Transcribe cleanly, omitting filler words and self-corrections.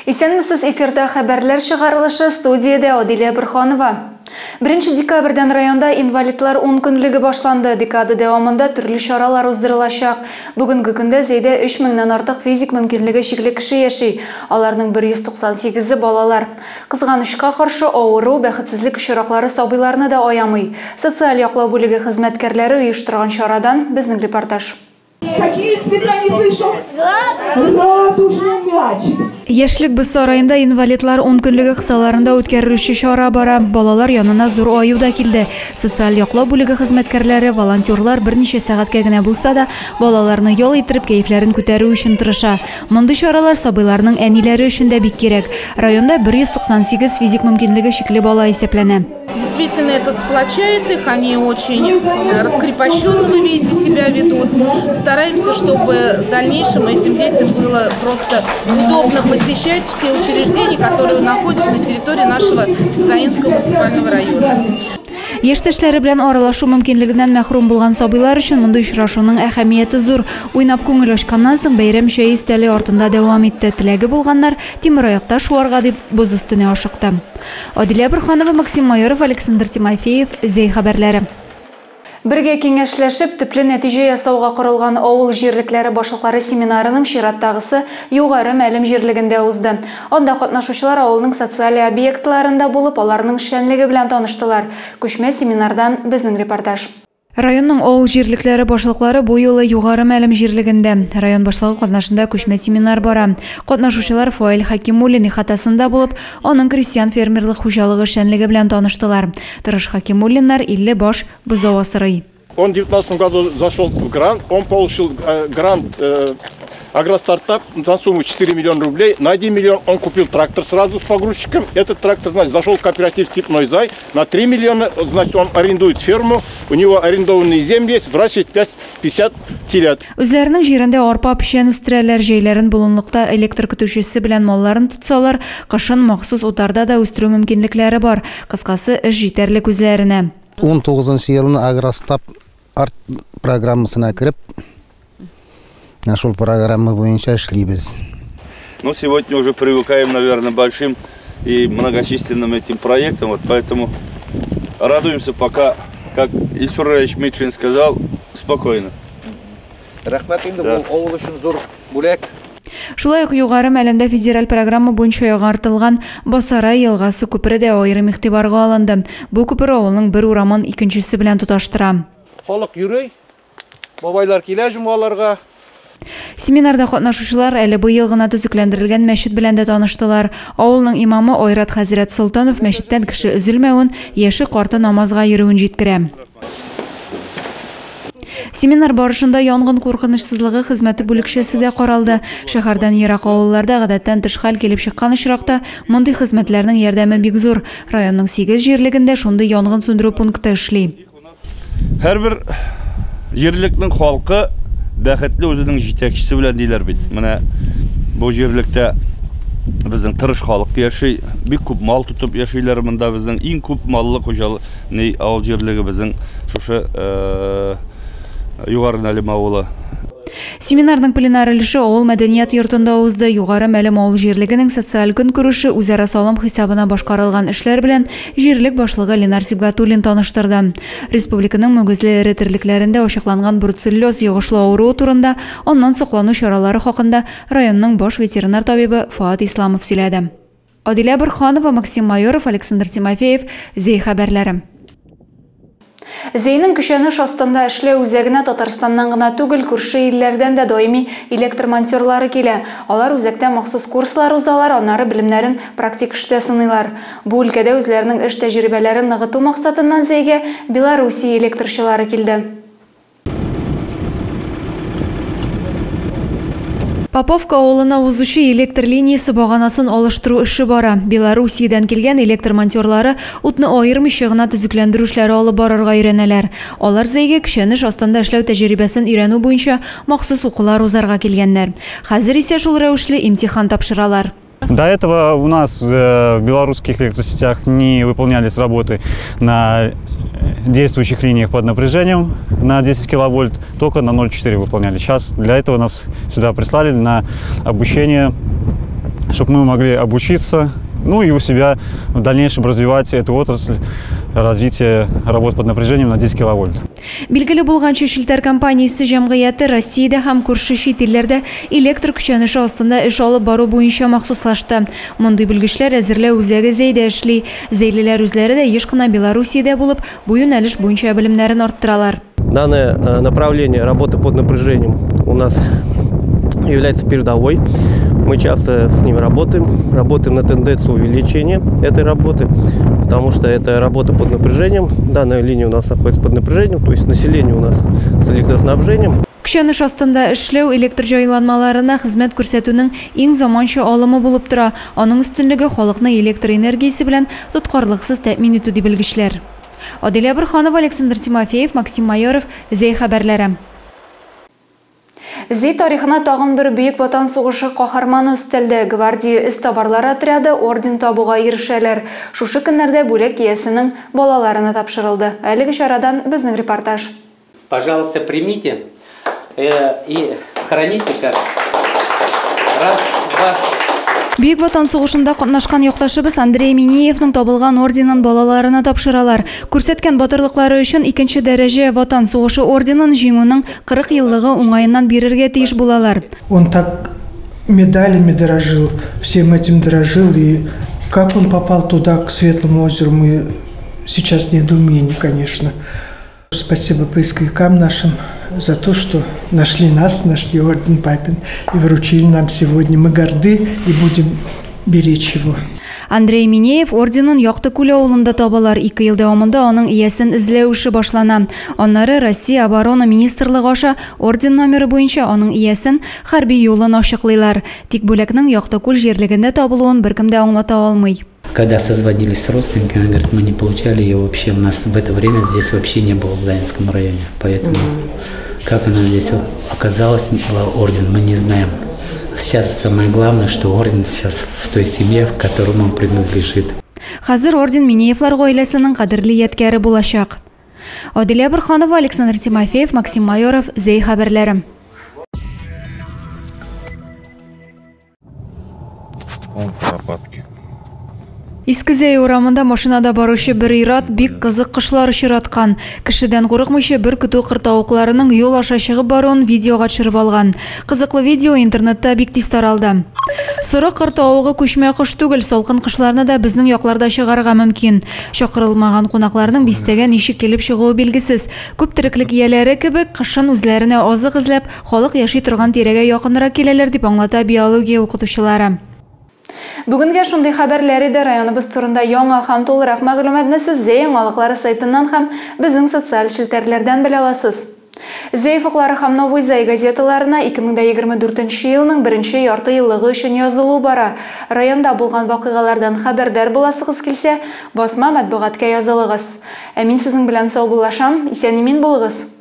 Исәнмесез, эфирда хәбәрләр чыгарылышы, студиядә Адилә Борханова. 1 декабрьдән районда инвалидлар 10 көнлеге башланды. Декада дәвамында төрле чаралар уздырылачак. Бүгенге көндә Зәйдә 3000-нән артык физик мөмкинлеге чикле кеше яши. Аларның 198-е балалар. Кызганычка каршы, авыру, бәхетсезлек очраклары сабыйларны да аямый. Социаль яклау бүлеге хезмәткәрләре оештырган чарадан безнең репортаж. Какие цвета не слышу? Радужный мячик. Яшьлек боз сараенда инвалидлар 10 көнлеге кысаларында үткәрелүче чара бара. Балалар янына зур аю да килде. Социаль яклау бүлеге хезмәткәрләре, волонтерлар берничә сәгатькә генә булса да, балаларны ял иттереп, кәефләрен күтәрү өчен тырыша. Мондый чаралар сабыйларның әниләре өчен дә бик кирәк. Районда 198 физик мөмкинлеге чикле бала исәпләнә. Действительно, это сплочает их, они очень раскрепощенно, вы видите, себя ведут. Стараемся, чтобы в дальнейшем этим детям было просто удобно посещать все учреждения, которые находятся на территории нашего Заинского муниципального района. Яшьтәшләре белән аралашу мөмкинлегеннән мәхрүм булган сабыйлар өчен мондый очрашуның әһәмияте зур. Уйнап күңел ачканнан соң бәйрәм чәй өстәле артында дәвам итте. Теләге булганнар тимераякта шуарга дип боз өстенә ашыкты. Адилә Борханова, Максим Майоров, Александр Тимофеев, Зәй хәбәрләре. Бергә киңәшләшеп, төпле нәтиҗә ясауга корылган авыл җирлекләре башлыклары семинарының чираттагысы Югары Мәлем җирлегендә узды. Анда катнашучылар авылның социаль объектларында булып, аларның эшчәнлеге белән таныштылар. Күчмә семинардан безнең репортаж. Районның авыл җирлекләре башлыклары бу юлы Югары Мәлем җирлегендә. Район башлыгы катнашында күчмә семинар бара. Катнашучылар Фаил Хакимуллин ихатасында булып, аның крестьян фермерлык хуҗалыгы эшчәнлеге белән таныштылар. Тырыш Хакимуллиннар 50 баш бозау асрый. Он в 19 году зашел в грант, он получил грант Агростартап на сумму 4 миллиона рублей. На 1 миллион он купил трактор сразу с погрузчиком. Этот трактор, значит, зашел в кооператив «Степной Зай». На 3 миллиона, значит, он арендует ферму. У него арендованные земли есть, выращивает 50 телят. Үзләренең җирендә арпа, печән үстерәләр, җәйләрен болынлыкта электр көтүчесе белән малларын тотсалар, кышын махсус утарда да үстерү мөмкинлекләре бар. Кыскасы, эш җитәрлек үзләренә. 19 елны Агростап арт программасына кереп, шул программа буенча эшлибез. Ну, сегодня уже привыкаем, наверное, большим и многочисленным этим проектам, вот поэтому радуемся пока, как Ильсур Раевич Митшин сказал, спокойно. Рәхмәт инде, бу авыл өчен зур бүләк. Шулай ук Югары Мәлемдә федераль программа буенча яңартылган Басара елгасы күпере дә аерым игътибарга алынды. Бу күпер авылның бер урамын икенчесе белән тоташтыра. Халык йөри, бабайлар килә җомгаларга. Семинарда катнашучылар әле быел гына төзекләндерелгән мәчет белән дә таныштылар. Авылның имамы Айрат хәзрәт Солтанов мәчеттән кеше өзелмәвен, яше карты намазга йөрүен җиткерә. Семинар барышында янгын куркынычсызлыгы хезмәте бүлекчәсе дә каралды. Шәһәрдән ерак авылларда гадәттән тыш хәл килеп чыккан очракта мондый хезмәтләрнең ярдәме бик зур. Районның 8 җирлегендә шундый янгын сүндерү пункты эшли. Һәрбер җирлекнең халкы бәхетле үзенең җитәкчесе белән диләр бит. Менә бу җирлектә безнең тырыш халык яши, бик күп мал тотып яшиләр монда. Безнең иң күп маллы хуҗалык авыл җирлеге безнең шушы Югары Мәлем авылы. Семинарның пленар өлеше авыл мәдәният йортында узды. Югары Мәлем авыл җирлегенең социаль көнкүреше үзара салым хисабына башкарылган эшләр белән җирлек башлыгы Ленар Сибгатуллин таныштырды. Республиканың мөгезле эре терлекләрендә ачыкланган бруцеллез йогышлы авыруы турында, аннан саклану чаралары хакында районның баш ветеринар табибы Фаат Исламов сөйләде. Адилә Борханова, Максим Майоров, Александр Тимофеев, Зәй хәбәрләре. Зәйнең көчәнеш астында эшләү үзәгенә Татарстаннан гына түгел, күрше илләрдән дә даими электр монтерлары килә. Алар үзәктә махсус курслар узалар, аннары белемнәрен практик эштә сыныйлар. Бу өлкәдә үзләренең эш тәҗрибәләрен ныгыту максатыннан Зәйгә Белоруссия электрчылары килде. Поповка авылына узучы электр линиясе баганасын алыштыру эше бара. Белоруссиядән килгән электр монтерлары утны аермыйча гына төзекләндерү эшләре алып барырга өйрәнәләр. Алар Зәйгә көчәнеш астында эшләү тәҗрибәсен өйрәнү буенча махсус укулар узарга килгәннәр. Хәзер исә шул рәвешле имтихан тапшыралар. До этого у нас в белорусских электросетях не выполнялись работы на действующих линиях под напряжением на 10 киловольт, только на 0,4 выполняли. Сейчас для этого нас сюда прислали на обучение чтобы мы могли обучиться, ну и у себя в дальнейшем развивать эту отрасль, развитие работ под напряжением на 10 киловольт. Билгеле булганча, челтәр компаниясе җәмгыяте Россиядә һәм күрше чит илләрдә электр көчәнеше астында эш алып бару буенча махсуслашты. Мондый белгечләр әзерләү үзәге Зәйдә эшли. Зәйлеләр үзләре дә еш кына Белоруссиядә булып, бу юнәлеш буенча белемнәрен арттыралар. Данное направление работы под напряжением у нас является передовой. Мы часто с ними работаем, работаем на тенденцию увеличения этой работы, потому что это работа под напряжением. Данная линия у нас находится под напряжением, то есть население у нас с электроснабжением. Көчәнеш астында эшләү электр җайланмаларына хезмәт күрсәтүнең иң заманча алымы булып тора. Аның өстенлеге халыкны электр энергиясе белән тоткарлыксыз тәэмин итү, ди белгечләр. Аделя Бурханова, Александр Тимофеев, Максим Майоров, Зәй хәбәрләре. Зәй тарихына тагын бер Бөек Ватан сугышы каһарманы өстәлде. Гвардия эзтабарлары отряды орден табуга ирешәләр. Шушы көннәрдә бүләк иясенең балаларына тапшырылды. Әлеге чарадан безнең репортаж. Пожалуйста, примите и храните как раз вас. Бөек Ватан сугышында катнашкан якташыбыз Андрей Минеевның табылган орденын балаларына тапшыралар. Күрсәткән батырлыклары өчен икенче дәрәҗә Ватан сугышы орденын җиңүнең 40 еллыгы уңаеннан бирергә тиеш булалар. Он так медалями дорожил, всем этим дорожил, и как он попал туда, к Светлому озеру, мы сейчас в недоумении, конечно. Спасибо поисковикам нашим за то, что нашли нас, нашли орден папин и вручили нам сегодня. Мы горды и будем беречь его. Андрей Минеев орденын Якты Күл авылында табалар. 2 ел дәвамында аның иясен эзләү эше башлана. Аннары Россия оборона министрлыгы аша орден номеры буенча аның иясен хәрби юлын ачыклыйлар. Тик бүләкнең Якты Күл җирлегендә табылуын беркем дә аңлата алмый. Когда созвонились с родственниками, они говорят, мы не получали ее вообще, у нас в это время здесь вообще не было в Заинском районе. Поэтому как она здесь оказалась, орден, мы не знаем. Сейчас самое главное, что орден сейчас в той семье, в которой он принадлежит. Хәзер орден Минеевлар гаиләсенең кадерле ядкәре булачак. Аделя Бурханова, Александр Тимофеев, Максим Майоров, Зәй хәбәрләре. Он куропатки. Иске Зәй урамында машинада баручы бер ир-ат бик кызык кошлар очраткан. Кешедән курыкмыйча бер көтү кыр тавыкларының юл аша чыгып баруын видеога төшереп алган. Кызыклы видео интернетта бик тиз таралды. Соры кыр тавыгы күчмә кош түгел, салкын кышларны да безнең якларда чыгарга мөмкин. Чакырылмаган кунакларның бистәгә ничек килеп чыгуы билгесез. Күп тереклек ияләре кебек кышын үзләренә азык эзләп, халык яши торган тирәгә якынрак киләләр, дип аңлата биология укытучылары. Бүгенгә шундый хәбәрләр иде. Районыбыз турында яңа һәм тулырак мәгълүматны сез Зәй яңалыклары сайтыннан һәм безнең социаль челтәрләрдән белә аласыз. Зәй офыклары һәм Новый Зәй газеталарына 2024 елның беренче ярты еллыгы өчен язылу бара. Районда булган вакыйгалардан хәбәрдар буласыгыз килсә, басма матбугатка язылыгыз. Ә мин сезнең белән саубуллашам. Исән-имин булыгыз.